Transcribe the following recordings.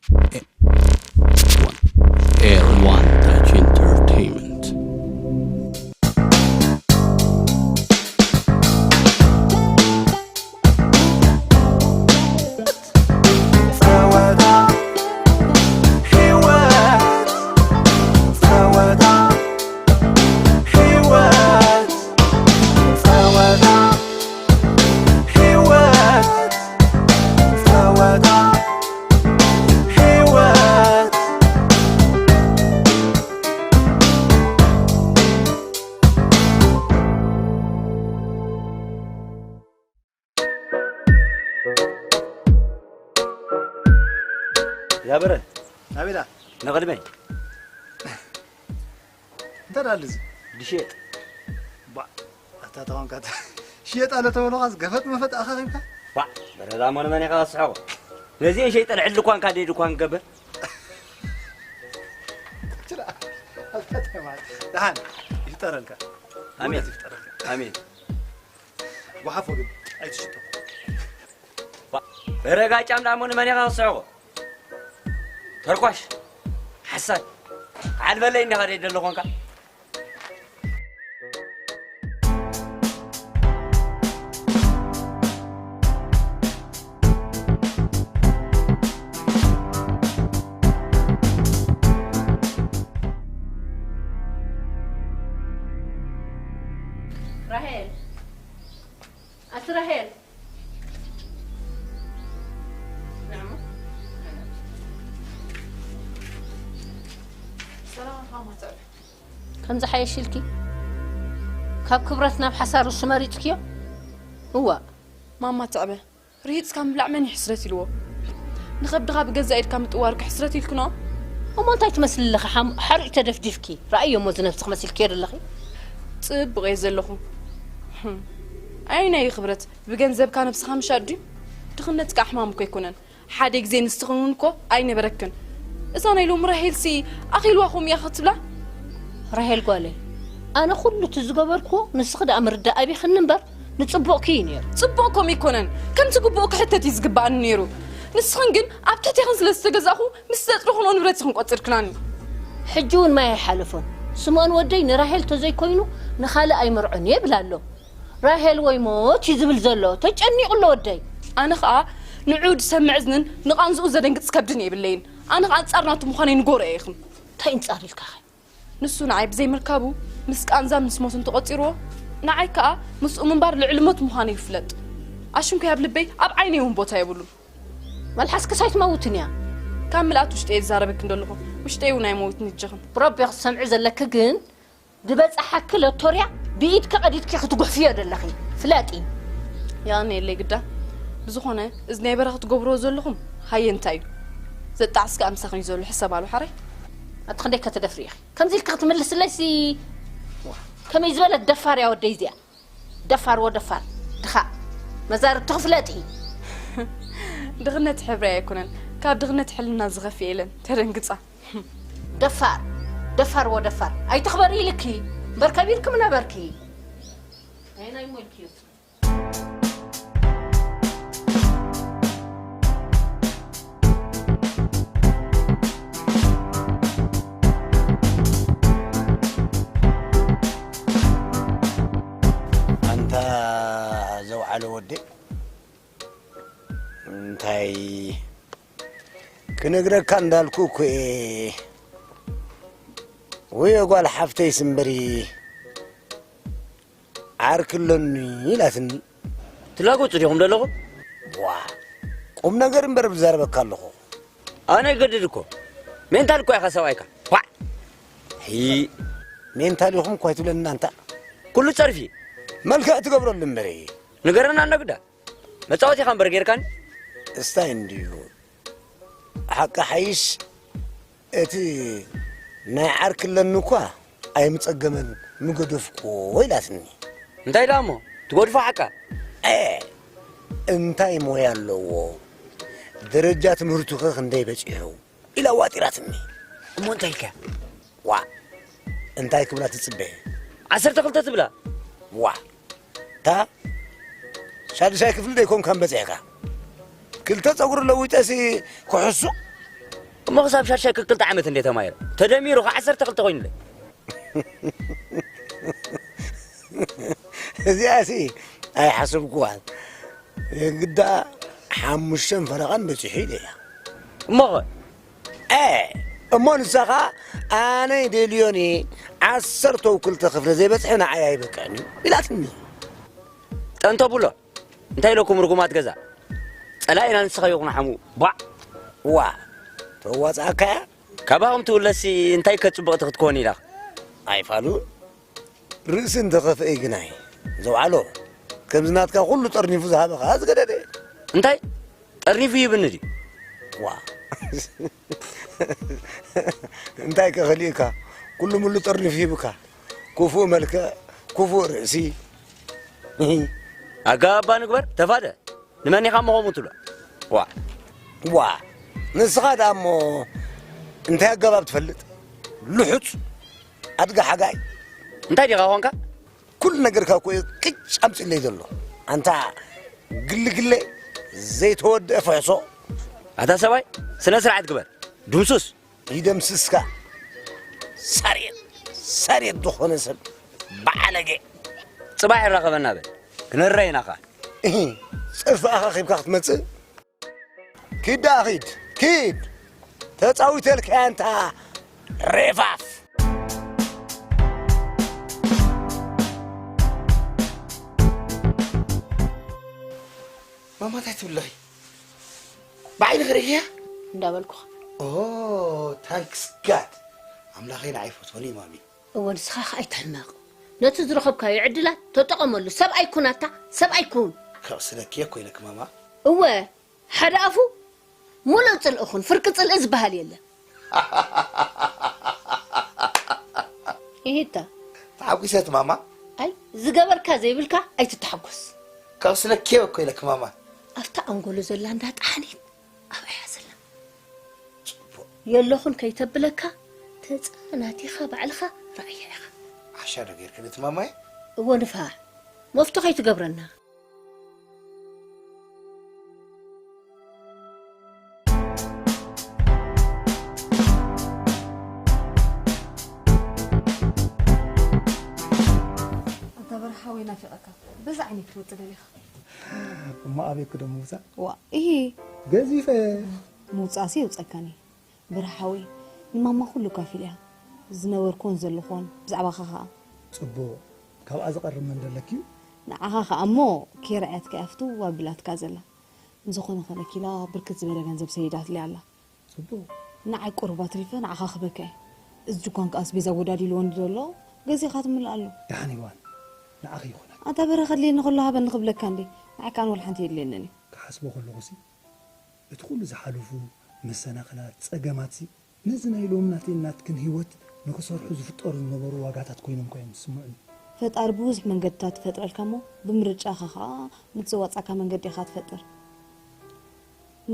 One. Air One Touch Entertainment. ዛበረ ናቤላ ንቕድመይ እንታይ ዳል እዚ ድሽየጥ ባ ኣታ ተኾንካ ሽየጥ ኣለ ተበሎኻስ ገፈጥ መፈጥ ኣኻኺብካ ባ በረዳ ሞን መን ኢኻ ስሕቑ ነዚ ሸይጠ ልዕል ድኳንካ ደይ ድኳን ገበር ደሓን ይፍጠረልካ ኣሜን ይፍጠረልካ ኣሜን ጓሓፎ ግን ኣይትሽጦ በረጋጫም ዳሞ ንመን ኢኻ ክስሕቑ ተርኳሽ ሓሳድ ዓልበለይ እንዲኻ ደይ ደለኾንካ ራሄል ኣቲ ራሄል ከምዚ ሓየሽ ኢልኪ ካብ ክብረት ናብ ሓሳር እሱ መሪፅክዮ እዋ ማማ ትዕበ ርሂፅካ ምብላዕ መን እዩ ሕስረት ኢልዎ ንኸብድኻ ብገዛ ኢድካ ምጥዋርካ ሕስረት ኢልክኖ እሞ እንታይ ትመስሊ ኣለኺ ሓሪጭ ተደፍዲፍኪ ረኣዮ እሞ ዝነብስኺ መሲልክዮ ዘለኺ ፅብቕ እየ ዘለኹ ኣይ ናይ ክብረት ብገንዘብካ ነብስኻ ምሻድ ድዩ ድኽነትካ ኣሕማም እኮ ኣይኮነን ሓደ ግዜ ንስኽን እውን እኮ ኣይነበረክን እዛ ናይ ሎሚ ራሄልሲ ኣኺልዋኹም እያ ክትብላ ራሄል ጓለይ ኣነ ኩሉ እቲ ዝገበርክዎ ንስኺ ደኣ ምርዳእ ኣቢኽኒ እምበር ንፅቡቕኪ እዩ ነይሩ ፅቡቕ ከም ኣይኮነን ከምቲ ግቡኡ ክሕተት እዩ ዝግበኣኒ ነይሩ ንስኽን ግን ኣብ ትሕቴኽን ስለ ዝተገዛእኹ ምስ ዘፅረኹንኦ ንብረት ኢኽን ቆፂርክናኒ ሕጂ እውን ማይ ኣይሓለፎን ስምኦን ወደይ ንራሄል ተዘይኮይኑ ንኻልእ ኣይምርዖን እየ ይብል ኣሎ ራሄል ወይ ሞት እዩ ዝብል ዘሎ ተጨኒቑ ኣሎ ወደይ ኣነ ኸኣ ንዑ ዝሰምዕ እዝንን ንቓንዝኡ ዘደንግጽ ከብድን የብለይን ኣነ ኸኣ ኣንጻር ናቱ ምዃነይ ንጎርኦ ኢኽን እንታይ ኣንጻር ኢልካ ኸ ንሱ ንዓይ ብዘይ ምርካቡ ምስ ቃንዛን ምስ ሞትን ተቖጺርዎ ንዓይ ከኣ ምስኡ ምንባር ልዕሊ ሞት ምዃነይ ይፍለጥ ኣሽንኩይ ኣብ ልበይ ኣብ ዓይነይ እውን ቦታ የብሉን መልሓስክስ ኣይትመውትን እያ ካብ ምልኣት ውሽጠይ ዝዛረበኪ እንደለኹ ውሽጠይ እውን ኣይመውትን እጅኽን ብረቢ ክትሰምዒ ዘለኪ ግን ዝበፀሓኪ ሎቶርያ ብኢድኪ ቀዲድኪ ክትጉሕፍዮ ዘለኺ ፍለጢ ያኔ የለይ ግዳ ብዝኾነ እዚ ናይ በረኻ ትገብርዎ ዘለኹም ሃየ እንታይ እዩ ዘጣዕስ ከኣ ምሳኽን እዩ ዘሎ ሕሰባሉ ሓራይ ኣቲ ክንደይ ከተደፍሪ ኢኺ ከምዚ ኢልኪ ክትምልስለይሲ ከመይ ዝበለት ደፋር እያ ወደይ እዚኣ ደፋር ወደፋር ድኻ መዛርብቲ ክፍለጢ ድኽነት ሕብሪ ኣይኮነን ካብ ድኽነት ሕልና ዝኸፍእ የለን ተደንግፃ ደፋር ደፋር ወደፋር ኣይትኽበሪ ኢልኪ እምበር ከቢርኪ ምነበርኪ ኣንታ ዘውዓለ ወደይ እንታይ ክነግረካ እንዳልኩ እኮ እየ ወይ ጓል ሓፍተይስ እምበሪ ዓርኪ ኣሎኒ ኢላትኒ ትላገጹ ዲኹም ዘለኹም ዋ ቁም ነገር እምበር ብዛረበካ ኣለኹ ኣነ ይገድድ እኮ ሜንታል እኮ ኢኻ ሰብኣይካ ዋዕ ሜንታል ኢኹም እኳ ኣይትብለና እንታ ኩሉ ጸርፊ መልክዕ ትገብረሉ እምበሪ ንገረና ኣነግዳ መጻወቲኻ እምበር ጌርካኒ እስታይ እንድዩ ሓቂ ሓይሽ እቲ ናይ ዓርኪ ኣለኒ እኳ ኣይምጸገመን ምገደፍኩዎ ኢላትኒ እንታይ ኢላ እሞ ትገድፎ ሓቃ እንታይ ሞያ ኣለዎ ደረጃ ትምህርቱኸ ክንደይ በጺሑ ኢላ ዋጢራትኒ እሞ እንታይ ኢልካ ዋእ እንታይ ክብላ ትጽበ ዓሰርተ ክልተ ትብላ ዋእ እታ ሻድሻይ ክፍሊ ደይኮንካን በጺሕካ ክልተ ጸጉሪ ለዊጠሲ ክሕሱቕ እሞ ክሳብ ሻድሻይ ክልተ ዓመት እንዴ ተማሂረ? ተደሚሩ ከ ዓሰርተ ክልተ ኮይኑለይ። እዚኣሲ ኣይሓሰብኩዋን። የግዳ ሓሙሽተን ፈረቓን በፂሑ ኢለ እያ። እሞኸ? እ እሞ ንሳ ኸዓ ኣነ ደልዮኒ ዓሰርተው ክልተ ክፍለ ዘይበፅሐ ንዓይ ኣይበቅዕን እዩ ኢላትኒ። ጠንቶ ብሎ እንታይ ኢለኩም ርጉማት ገዛ? ጸላኢና ንስኻ ይኹን ሓሙ። ባዕ። ዋ ተዋፅኣካ እያ። ካባኹም ትውለሲ እንታይ ከ ጽቡቕቲ ክትኮን ኢላ? ኣይፋሉን። ርእሲ እንተኸፍአ ግናይ ዘውዓሎ ከምዚ ናትካ ኩሉ ጠርኒፉ ዝሃበኻ ዝገደደ። እንታይ ጠርኒፉ ይብኒ ድዩ? ዋ እንታይ ከኸሊእካ ኩሉ ሙሉ ጠርኒፉ ሂብካ። ክፉእ መልክዕ ክፉእ ርእሲ። ኣጋባባ ንግበር ተፋደ። ንመን ኢኻ እሞ ከምኡ ትብሎ? ዋ ዋ ንስኻ ደኣ እሞ እንታይ ኣገባብ ትፈልጥ? ልሑፅ ኣድጋ ሓጋይ እንታይ ዲኻ ኾንካ? ኩሉ ነገርካ እኮ እዩ ቅጭ ኣምፅለይ ዘሎ ኣንታ ግልግለ ዘይተወደአ ፍሕሶ። ኣታ ሰብኣይ ስነ ስርዓት ግበር ድምሱስ። ይደምስስካ ሳሬት ሳሬት ዝኾነ ሰብ በዓለገ። ፅባሕ ይራኸበና በል ክነረ ኢና ኸዓ። እሂ፣ ፀርፊ ኣኻኺብካ ክትመፅእ? ኪድ ደኣ ኺድ፣ ኪድ! ተፃዊተልካያ እንታ ሬፋፍ! ማማ እንታይ ትብለኺ? ብዓይኒ ክርእያ? እንዳበልኩኻ። ኦ ታንክስ ጋድ ኣምላኸይ ንዓይ ፈትወኒ ማሚ። እወ ንስኻ ኸኣ ኣይትሕመቕ። ነቲ ዝረኸብካዮ ዕድላት ተጠቐመሉ። ሰብኣይ ኩን ኣታ ሰብኣይ ኩን። ከቕስለኪ እየ እኮ ኢለኪ ማማ። እወ ሓደ ኣፉ ሙሉእ ጽልኢ ኩን። ፍርቂ ጽልኢ ዝበሃል የለን። ኢሂታ። ተሓጒሰ እቲ ማማ። ኣይ ዝገበርካ ዘይብልካ ኣይትተሓጎስ። ከቕስለኪ እየ እኮ ኢለኪ ማማ። ኣብታ ኣንጎሎ ዘላ እንዳ ጠሓኒት ኣብኣ እያ ዘላ። ጽቡቕ። የለኹን ከይተብለካ ተጸናቲኻ ባዕልኻ ረኣያ ኢኻ። ዓሻ ዶ ጌርክኒ እቲ ማማይ? እወ ንፋዕ። መፍቶ ከይትገብረና። ኣታ በርሓወይ ናፊቐካ። በዚ ዓይነት ትወጽእ ደሊኻ። እሞ ኣበይ ክዶ ምውፃእ? ዋ ኢሂ ገዚፈ ምውፃእሲ የውፀካኒ በርሓወይ ንማማ ኩሉ ካፊል እያ ዝነበርኮን ዘለኾን ብዛዕባኻ ኸዓ ፅቡቕ ካብኣ ዝቐርብ መን ደለኪ እዩ? ንዓኻ ኸዓ እሞ ኬርዕያትካ እያ ፍትው ኣቢላትካ ዘላ እንተኾነ ኾነ ኪላ ብርክት ዝበለ ገንዘብ ሰይዳትለይ ኣላ ጽቡቕ። ንዓይ ቁሩብ ኣትሪፈ ንዓኻ ክህበካ እየ። እዚ ድኳን ከኣ ኣስቤዛ ኣወዳዲልዎ እንዲ ዘሎ ገዚእኻ ትምልኣሉ። ደሓን ሄዋን ንዓኺ ይኹነኪ። ኣታ በረኸት ለይኒ ከሎ ሃበኒ ክብለካ እንዴ? ንዓይ ከኣ ወላ ሓንቲ የድልየንን እዩ። ክሓስቦ ከለኹሲ እቲ ኩሉ ዝሓለፉ መሰናኽላት፣ ጸገማትሲ ነዚ ናይ ሎሚ ናተይን ናትክን ህይወት ንኽሰርሑ ዝፍጠሩ ዝነበሩ ዋጋታት ኮይኖም እኳ እዮም ዝስምዑኒ። ፈጣሪ ብብዙሕ መንገድታት ይፈጥረልካ እሞ ብምርጫኻ ኸኣ ነቲ ዘዋጽኣካ መንገዲ ኢኻ ትፈጥር።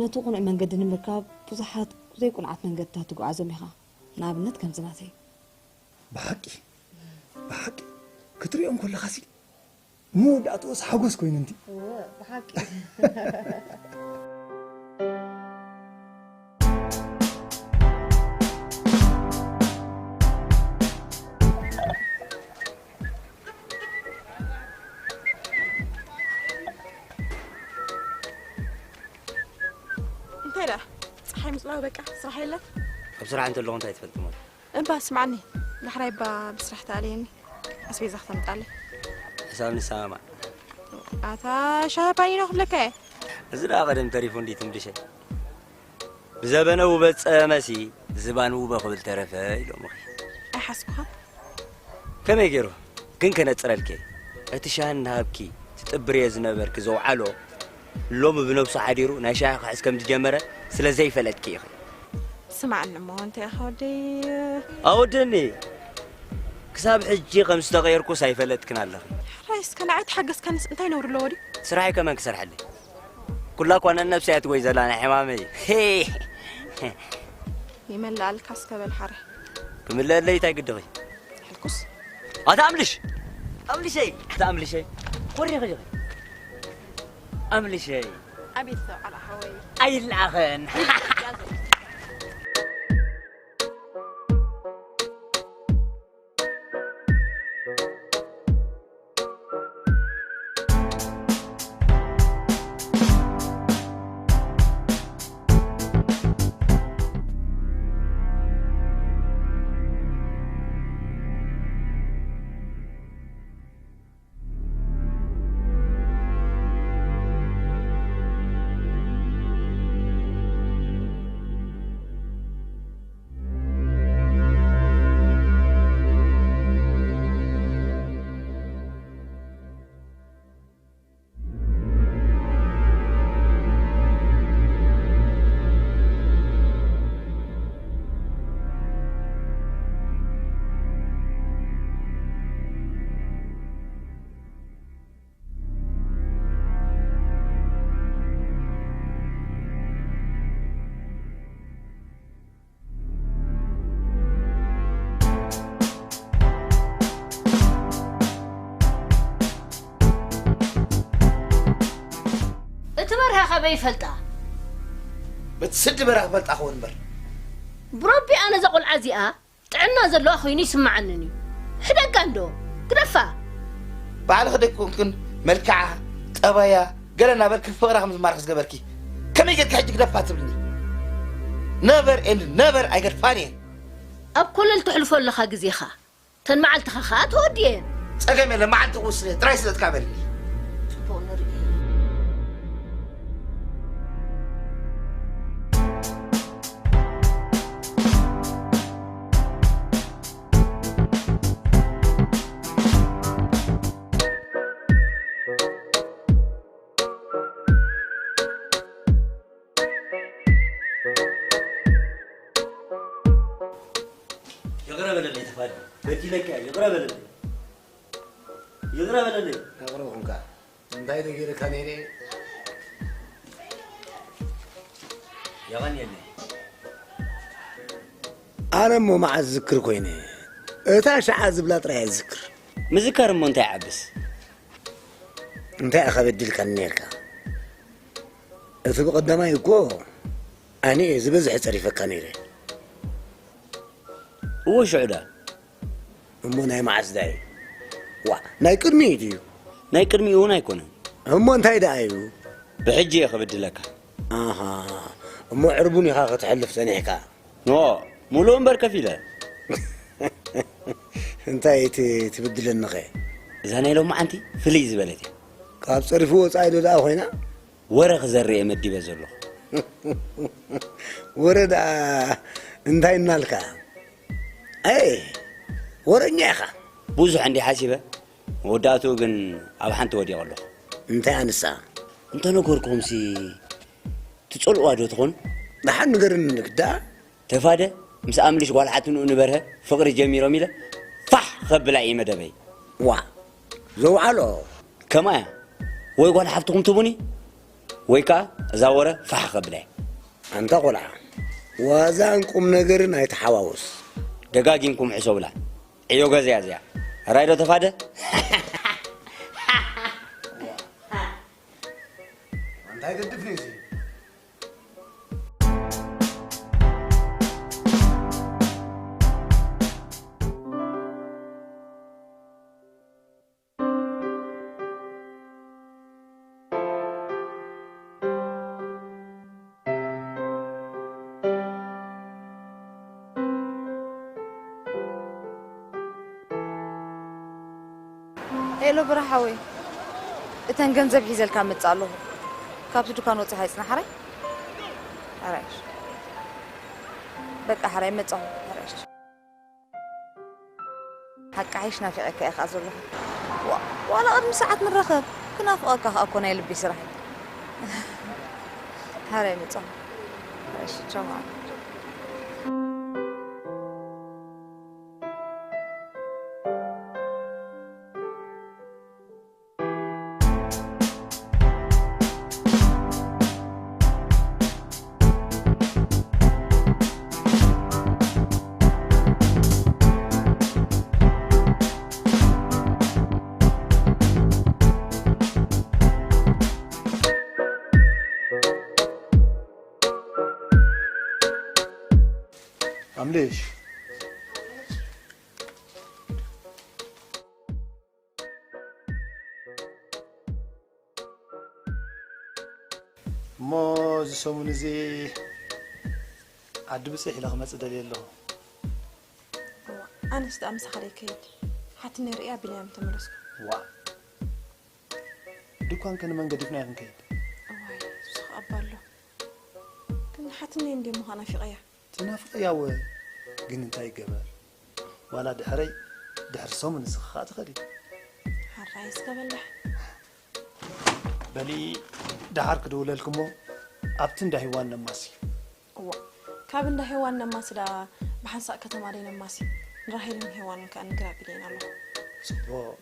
ነቲ ቅኑዕ መንገዲ ንምርካብ ብዙሓት ዘይቅኑዓት መንገድታት ትጉዓዞም ኢኻ። ንኣብነት ከምዚ ናተይ። ብሓቂ ብሓቂ ክትሪኦም ከለኻሲ መወዳእትኦስ ሓጎስ ኮይኑ እንዲ። እንታይ ደኣ ፀሓይ ምፅላው በቃ ስራሕ የለን። ኣብ ስራሕ እንተለኹ እንታይ ትፈልጢ ማለት እባ ስምዓኒ፣ ዳሕራይ እባ ብስራሕ ተኣልየኒ ኣስቤዛ ክተምጣለይ። ሕሳብ ንሰማማዕ። ኣታ ሻሂ ፓኒኖ ክብለካ እየ። እዚ ደኣ ቀደም ተሪፉ እንዲ ትምድሸ። ብዘበነ ውበ ጸመሲ ዝባን ውበ ክብል ተረፈ ኢሎምኺ። ኣይሓስኩኻን። ከመይ ገይሩ ግን ከነጽረልኪ? እቲ ሻሂ እናሃብኪ ትጥብርዮ ዝነበርኪ ዘውዓሎ ሎሚ ብነብሱ ሓዲሩ ናይ ሻሂ ክሕዝ ከም ዝጀመረ ስለ ዘይፈለጥኪ ኢኺ። ስማዕኒ እሞ እንታይ ኢኻ ወደይ? ኣወደኒ ክሳብ ሕጂ ከም ዝተቐየርኩስ ኣይፈለጥክን ኣለኺ። ሕራይ እስከ ንዓይ ተሓገዝካንስ እንታይ ነውሪ ኣለዎ ድዩ? ስራሐይ ከመን ክሰርሐለይ? ኩላ እኳ ነነብሰይ እያ ትጎይ ዘላ ናይ ሕማመይ። ሄ! ይመልኣልካ እስከ በል ሓረ። ክምለአለይ እንታይ ግድኺ? ሕልኩስ። ኣታ ኣምልሽ! ኣምልሸይ! ኣታ ኣምልሸይ! ኮሪኺ ኢኺ። ኣምልሸይ! ኣቤት ሰብ ዓላ ሓወይ። ኣይለኣኸን። ኣበይ ይፈልጣ? በቲ ስዲ በረኻ ፈልጣ ክኸውን እምበር። ብረቢ ኣነ እዛ ቆልዓ እዚኣ ጥዕና ዘለዋ ኮይኑ ይስምዓንን እዩ። ሕደጋ እንዶ ግደፋ። ባዕልኺ ደቂ ኮንክን መልክዓ፣ ጠባያ፣ ገለ እናበልኪ ፍቕራ ከም ዝማርኽ ዝገበርኪ ከመይ ጌርካ ሕጂ ግደፋ ትብልኒ? ነቨር ኤንድ ነቨር ኣይገድፋን እየ። ኣብ ኮለል ተሕልፎ ኣለኻ ግዜኻ። ተን መዓልትኻ ኸኣ ተወዲኤን። ጸገም የለ መዓልቲ ክውስን እየ ጥራይ ስለጥካ በልኒ። ጽቡቕ ንርኢ። ይቕረ በለለይ ተፋዲ በዲለካ እየ ይቕረ በለለይ ይቕረ በለለይ። ኣቕረብኩምካ እንታይ ዶ ገይረካ ነይረ? የቐንየለይ። ኣነ እሞ መዓዝ ዝክር ኮይነ እታ ሸዓ ዝብላ ጥራይ እየ ዝክር። ምዝካር እሞ እንታይ ይዓብስ? እንታይ ኢኻ በዲልካኒ ነይርካ? እቲ ብቐዳማይ እኮ ኣነ እየ ዝበዝሐ ጸሪፈካ ነይረ። እወ ሽዑ ደኣ። እሞ ናይ መዓስ ደኣ እዩ? ዋእ ናይ ቅድሚኡ ድዩ? ናይ ቅድሚኡ እውን ኣይኮነን። እሞ እንታይ ደኣ እዩ? ብሕጂ እየ ክብድለካ። ኣሃ እሞ ዕርቡን ኢኻ ከተሕልፍ ጸኒሕካ? ኖእ ሙሉእ እምበር ከፊለ። እንታይ እቲ ትብድለኒኸ? እዛ ናይ ሎማዓንቲ ፍልይ ዝበለት እያ። ካብ ጸሪፉ ወጻኢ ዶ ደኣ ኮይና? ወረ ክዘርእ እየ መዲበ ዘለኹ። ወረ ደኣ እንታይ እናልካ? ኣየ ወረኛ ኢኻ። ብዙሕ እንድየ ሓሲበ መወዳእትኡ ግን ኣብ ሓንቲ ወዲቐ ኣለኹ። እንታይ ኣንሳ? እንተነገርኩኹምሲ ትጸልእዋ ዶ ትኾኑ? ደሓን ንገርኒ ግዳ። ተፋደ ምስ ኣምልሽ ጓል ሓትንኡ ንበርሀ ፍቕሪ ጀሚሮም ኢለ ፋሕ ኸብላ እየ መደበይ። ዋእ ዘውዓሎ። ከምኣ እያ ወይ ጓል ሓፍትኹም ትቡኒ ወይ ከኣ እዛ ወረ ፋሕ ኸብላ እየ። ኣንታ ቖልዓ ዋዛን ቁምነገርን ኣይትሓዋውስ። ደጋጊምኩም ሕሰቡላ ዕዮ ገዛ እያ እዚኣ። ራይዶ ተፋደ። እንታይ ገድፍ ነዚ ሄሎ ብራ ሓወይ፣ እተን ገንዘብ ሒዘልካ መጽእ ኣለኹ። ካብቲ ዱካን ወጺኻ ይጽናሕ ሓራይ። ሓራይሽ በቃ ሓራይ መጻኹ ሓራይሽ። ሓቂ ሓይሽ ናፊቐካ እየ ከኣ ዘለኹ። ዋ- ዋላ ቅድሚ ሰዓት ንራኸብ። ክናፍቐካ ከኣ እኮ ናይ ልቢ ስራሕ እዩ። ሓራይ መጻኹ። ሓራይሽ ቻው መዓልቲ። ኣምልሽ እሞ እዚ ሰሙን እዚ ዓዲ ብፅሕ ኢለ ክመፅእ ደልየ ኣለኹ። ኣነስ ደኣ ምሳኻ ደይከይድ ሓትነይ ርእየ ኣቢለያ ምተመለስኩ። ዋእ ድኳን ከ ንመን ገዲፍናዮ ክንከይድ? እዋይ ንሱ ከኣ እባ ኣሎ ግን ሓትነይ እንድየ እሞ ከኣ ናፊቐያ። ትናፍቐያ እወ ግን እንታይ ይገበር ዋላ ድሕረይ ድሕሪ ሰሙን ንስኺ ከኣ ትኸዲ። ሓራይ እስከ በላሕ። በሊ ደሓር ክድውለልኪ እሞ ኣብቲ እንዳ ሄዋን ነማሲ። እዋእ ካብ እንዳ ሄዋን ነማሲ ደኣ ብሓንሳእ ከተማ ደይነማሲ ንራሄልን ሄዋንን ከኣ ንግር ኣቢለየን ኣለኹ። ጽቡቕ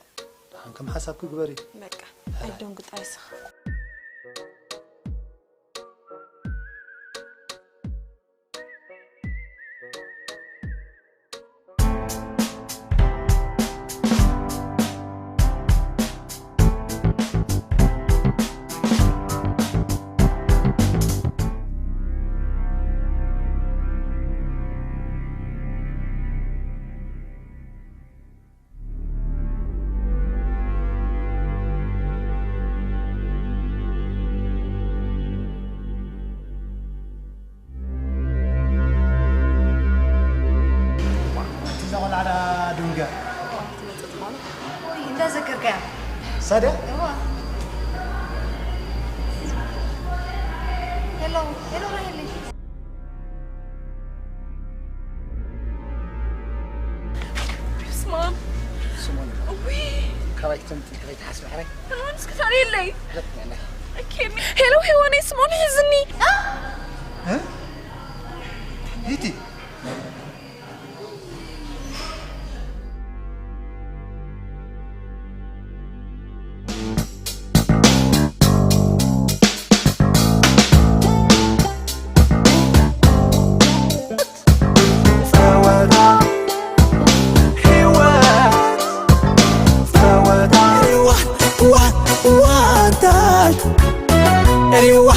ደሓን ከም ሓሳብኪ ግበሪ። በቃ ኣይትደንጉ ጥራይ እስኺ። ሳድያ? ሄሎ ሄሎ ራሄለይ። ስማም ስሞን ውይ ካባይ ክትምጥል ከይትሓስቢ ሕራይ ምንስ ክሳር የለይ። ሕረት ነና ሄሎ ሄዋነይ ስሞን ሒዝኒ። ሂቲ ሪዋ ሪዋ ሪዋ ሪዋ